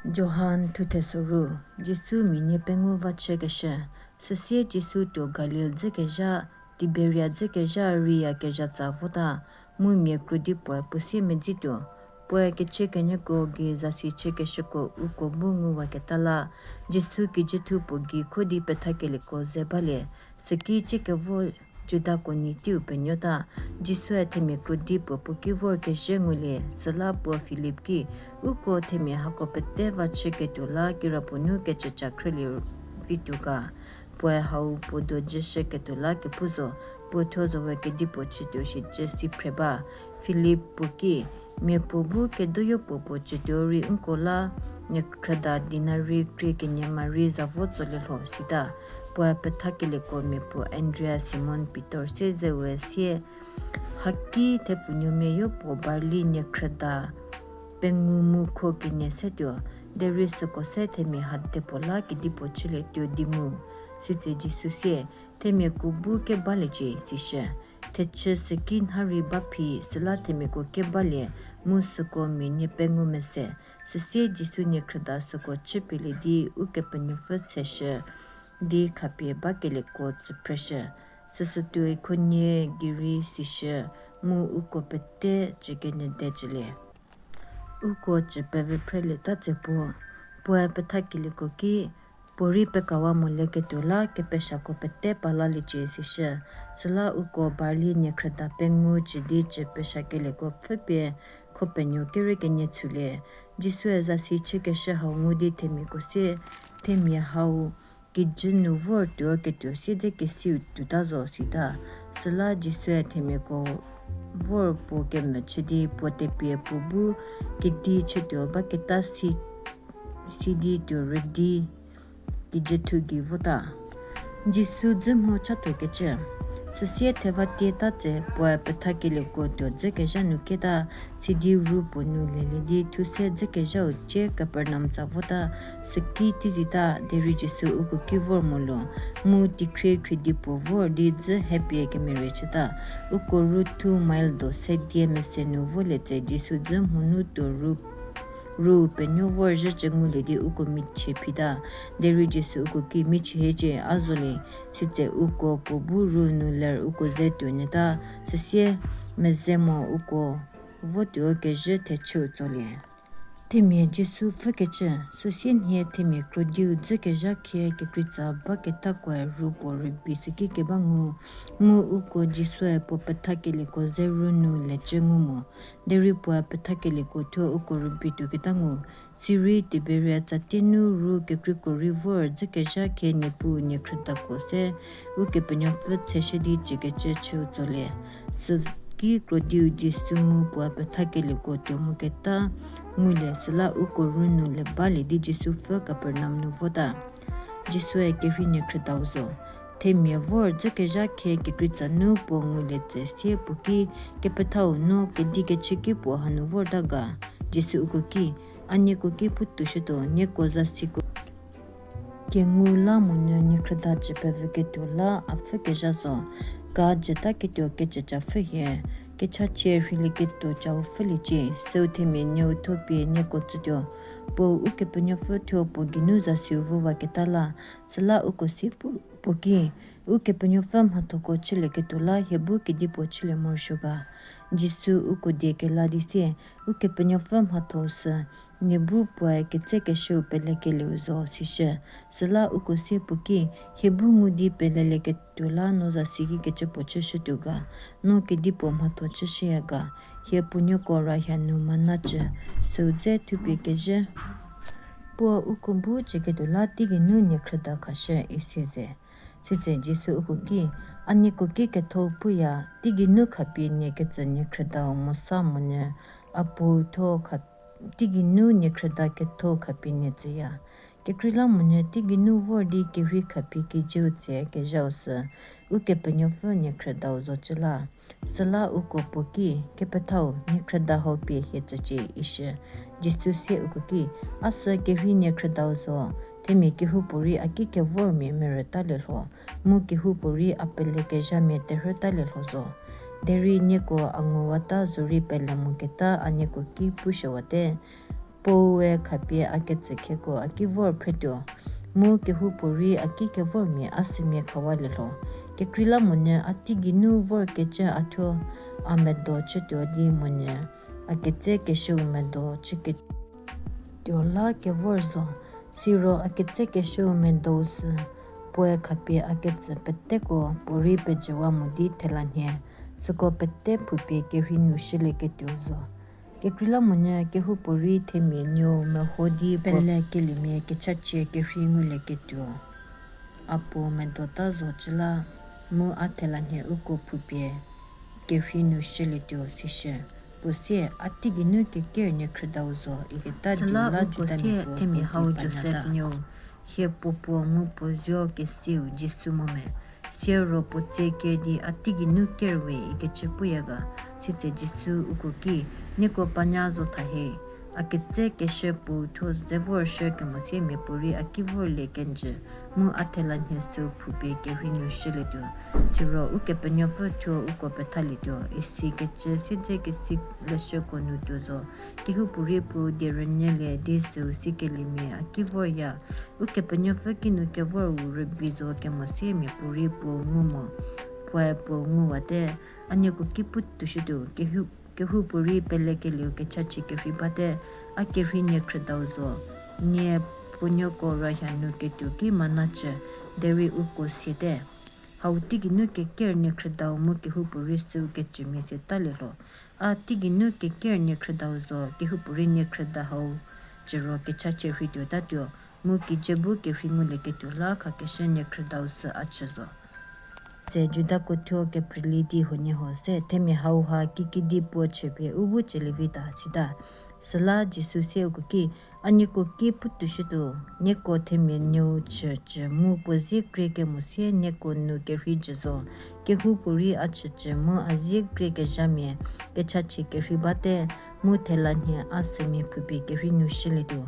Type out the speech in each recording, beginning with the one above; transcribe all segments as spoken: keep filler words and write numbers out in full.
Johan thuthe soru, Jisu mia nie pengou va chükeshü. Süsie Jisu tuo Galil dzükezha, Tiberia dzükezha rei yakezhatsa vota, mu mia krodi puoe puo sie medzituo. Puoe kechükenyüko gei zasi chükeshüko uko bu nguwaketa la, Jisu kijüthu puo gei kho di pethakelieko ze balie. Süki ciekevo Judako nyi teiu penuota, Jisue themia krodi puo puo ki vorkezhü ngulie, süla puo Filip ki, Uko themia hako pete va chüketuo la kirapuo nu kecüca khrülie vituo ga? Puoe hau puo do jüshüketuo la kepu zo, puo thuo zowe kedipuo chütuo shicü si phre ba. Filip puo ki, Mia puo bu kedoyo puo puo chütuo rei nko la, niekhrüda dinari krie kenie ma rei za vo tsolie lho, sita. Puoe pethakelieko mia puo Andria, Simon Pitor sie zewe sie, Haki thepfunuomia yopuo barli niekhrüda pengou mu kho kenie setuo, derei süko se themia hadepuo la kedipuo chülietuo di mu. Sitse Jisu sie, Themiako bu kebaliecie, sishü. Thechü süki nha rei ba phi, süla themiako kebalie, mu süko mia nie pengou mese. Süsie Jisu niekhrüda süko chüpielie di Ukepenuopfü tseshü di khapie bakelieko tsüphreshü. Süsütuoi kho nie gei rei sishü, mu uko pete cükenyü de cülie. Uko cü pevü phrelieta tse puo, puoe pethakelieko ki, Puorei pekawa molieketuo la kepeshako pete palaliecie, sishü. Süla uko barli niekhrüda pengou cü di cü peshakelieko pfhüpie kho penuo kerü kenie tshulie. Jisue zasi chükeshü hau ngu di themiako sie, Themia hau kijü nu vor tuoketuo siedzekesiu tuota zo, sita. Süla Jisue themiako vor puo kemvü chü di puo tepie puo bu kedi chütuo baketa si, sidi tuo rüdi kijüthu gei vota. Jisu dzü mho chatuokecü. Süsie thevatieta tse puoe pethakelieko tuo dzükezha nu kieta, sidi ru puo nu lelie di thuse dzükezhau cie Kapernaum tsa vota. Süki teizieta derei Jisu uko ki vor moluo, mu teikhrie khriedi puo vor di dzü hepie kemerie chüta. Uko ru thu mile do se die mese nu volie tse Jisu dzü mhonu tuo ru ru penuo vorzhücü ngulie di uko michie phita. Derei Jisu uko ki, Michie hiecie, a zolie. Sitse uko puo bu ru nu ler uko ze tuonyüta, süsie meze mo uko votuo kezhü thechüu tsolie. Themia Jisu pfhükecü. Süsie nhie themia krodiu dzükezha khie kekreitsa baketakoe ru puo rübei süki keba ngu, mu uko Jisue puo pethakelieko ze ru nu lecü ngu mo. Derei puoe pethakelieko thuo uko rübei tuoketa ngu. Sirei Tiberia tsatie nu ru kekreiko rei vor dzükezha khie Niepuu niekhrüdako se Ukepenuopfü tseshü di cükecü chüu tsolie. Süki krodiu Jisu mu puoe pethakelieko tuo moketa ngulie, süla uko ru nu le balie di Jisu pfü Kapernaum nu vota. Jisue kerhei niekhrüdau zo. Themia vor dzükezha khie kekreitsa nu puo ngulie tse sie puo ki, Kepethau, no kedi kechü ki puo hanu vorta ga? Jisu uko ki, A nieko ki putuoshütuo, nieko zasiko kengu la monyü niekhrüda cü pevüketuo la a pfhükezha zo. Ka jütaketuo kecüca pfhü hie, kechachie rheilieketuo cau pfhüliecie, süu themia nieu thuo pie nieko tsütuo. Puou Ukepenuopfü thuo puo geinu zasiu vowaketa la, süla uko si puo, puo ki, Ukepenuopfü mhathoko chülieketuo la hie bu kedipuo chülie morosuo ga? Jisu uko die kela di sie, Ukepenuopfü mhatho sü, nie bu puoe ketsekeshüu pelekelieu zo, sishü. Süla uko sie puo ki, Hie bu ngu di pelelieketuo la no zasi ki kecüpuo chüshütuo ga? No kedipuo mhatho chüshüya ga? Hie puonuoko rayha nu mana cü, süu dze thupie kezhü. Puo uko bu cüketuo la teigeinu niekhrüda khashü, isi ze. Sitse Jisu uko ki, A nieko ki ketho puya, teigeinu khapie nie ketsü niekhrüdau Mosa monyü a puou thuo kha-, teigeinu niekhrüda ketho khapie nie tsüya. Kekreilamonyü teigeinu vor di kerhei khapie kijüu tse kezhau sü, Ukepenuopfü niekhrüdau zocü la. Süla uko puo ki, Kepethau, niekhrüda hau pie hie tsücie, ishü. Jisu sie uko ki, A sü kerhei niekhrüdau zo, themia kehoupuorei a ki kevormia merütalie lho, mu kehoupuorei a pelekezhamia terhütalie lho zo. Derei nieko a nguwata zorei pele moketa a nieko ki pushüwate. Puoe khapie a ketsü kheko a ki vor phretuo, mu kehoupuorei a ki kevormia a sümia khawalie lho. Kekreilamonyü a teigeinu vorkecü a thuo a medo chütuo di monyü a ketsekeshüu medo chüketuo la kevor zo. Siro a ketsekeshüu medou sü puoe khapie a ketsü peteko puorei pejüwa mo di thelanhie süko pete phupie kerhei nu shülieketuo zo. Kekreilamonyü kehoupuorei themia nuou meho di puo pelekeliemia kechachie kerhei ngulieketuo a puo medota zo cü la, mu a thelanhie uko phupie kerhei nu shülietuo sishü. Puo sie, a teigeinu keker niekhrüdau zo iketa süla uko sie themia hau Josef nuou, hie puo puo mu puo zuo kesiu Jisu mo me? Siero puo tsie kie di a teigeinu ker we ikecü puya ga? Sitse Jisu uko ki, nieko panya zo tha hie. A ketsekeshü puou thuo ze vorshü kemo sie miapuorei a ki vorlie kenjü, mu a thelanhie süu phupie kerhei nu shülietuo. Siro Ukepenuopfü thuo uko pethalietuo, isikecü siedzekesi leshüko nu tuo zo. Kehoupuorei puou die rünyülie di süu sikeliemia a ki vorya. Ukepenuopfü kinu kevoru rübei zo kemo sie miapuorei puou ngu mo. Puoe puou nguwate, a nieko ki pu toushütuo, kehoupuorei pelekelieu kechachie kerhei bate, a kerhei niekhrüdau zo. Nie puonuoko rühia nu ketuo ki mana chü, derei uko siate. Hau teigeinu keker niekhrüdau mu kehoupuorei süu kecümia siatalie lho. A teigeinu keker niekhrüdau zo, kehoupuorei niekhrüda hau cüro kechachie rhei tuotatuo, mu kijü bu kerhei ngulieketuo la khakeshü niekhrüdau sü a chü zo. Tse Judako thuo keprülie di huoniehuo se themia hauha kikidi puo chüpie u bu cülievita sita. Süla Jisu sie uko ki, a nieko ki pu toushütuo, nieko themia nuou chücü mu puo zie krie kemo sie nieko nu kerhei jü zo. Kehoupuorei a chücü mu a zie krie kezhamia kechachie kerhei bate, mu thelanhie a sümia phupie kerhei nu shülietuo.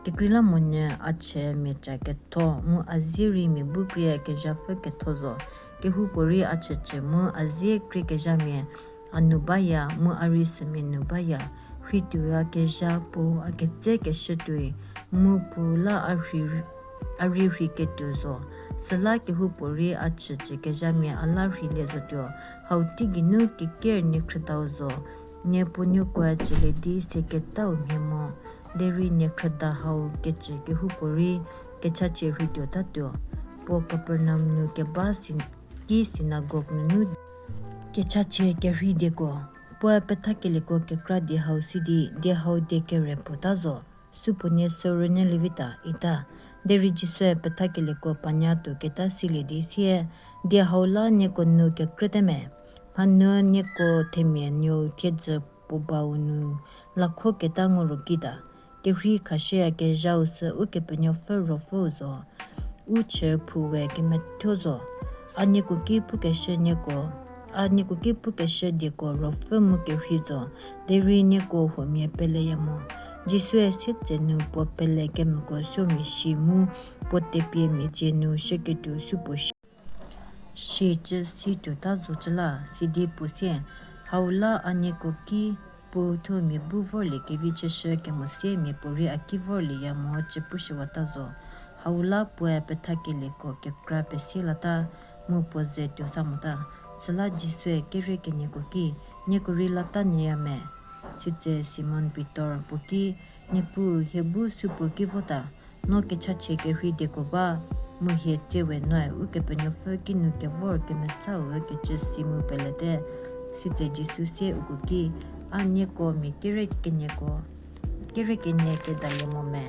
Kekreilamonyü a chü mia ca ketho mu a zie rei mia bu krie kezhapfü ketho zo. Kehoupuorei a chücü mu a zie krie kezhamia a nu baya mu a rei sümia nu baya, rheituoyakezha puou a ketsekeshü tuoi, mu puou la a rei rheiketuo zo. Süla kehoupuorei a chücü kezhamia a la rheilie zotuo. Hau teigeinu keker niekhrüdau zo. Nie puonuokoe cülie di seketau mhie mo, derei niekhrüda hau kecü kehoupuorei kechachie rhei tuotatuo. Puo Kapernaum nu keba ki sinagog nunu kechachie kerhei dieko, puoe pethakelieko kekra die hau si di die hau die kere puota zo. Supuonie sü rünyülievita ita. Derei Jisue pethakelieko panya tuo keta silie di sie, die hau la nieko nu kekrüte me? Mhanu nieko themia nuou thiedzü puo bau nu lakho keta ngu ro kita? Kerhei khashüyakezhau sü Ukepenuopfü Ruopfüu zo. U chü phou we kemethuo zo. A nieko ki pukeshü nieko, a nieko ki pukeshü dieko ruopfü mu kerhei zo, derei nieko huomia peleya mo. Jisue sietse nu puo pelekemoko suomia shi mu puo tepie mia dzie nu shüketuo supuo shi shicü si tuota zocü la, sidi puo sie, hau la a nieko ki puo thuo mia bu vorlie kevi chüshü kemo sie miapuorei a ki vorlieya mo cü pushüwata zo. Hau la puoe pethakelieko kekra pesie lata, mu puo ze tuo sa mota. Süla Jisue kerie kenieko ki, nieko rei lata nyüya me? Sitse Simon Pitor puo ki, Niepuu, hie bu supuo ki vota? No kechachie kerhei dieko ba, mu hie tsie we noe Ukepenuopfü kinu kevor kemesau ükecü si mu pelete. Sitse Jisu sie uko ki, a nieko mia kerie kenie kedalie mo me?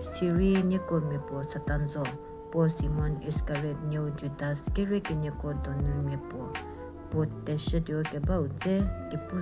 Sirei nieko mia puo Satan zo. Puo Simon Iskariot nuou Judas kerie kenieko donu mia puo, puo teshütuo kebau dze kepu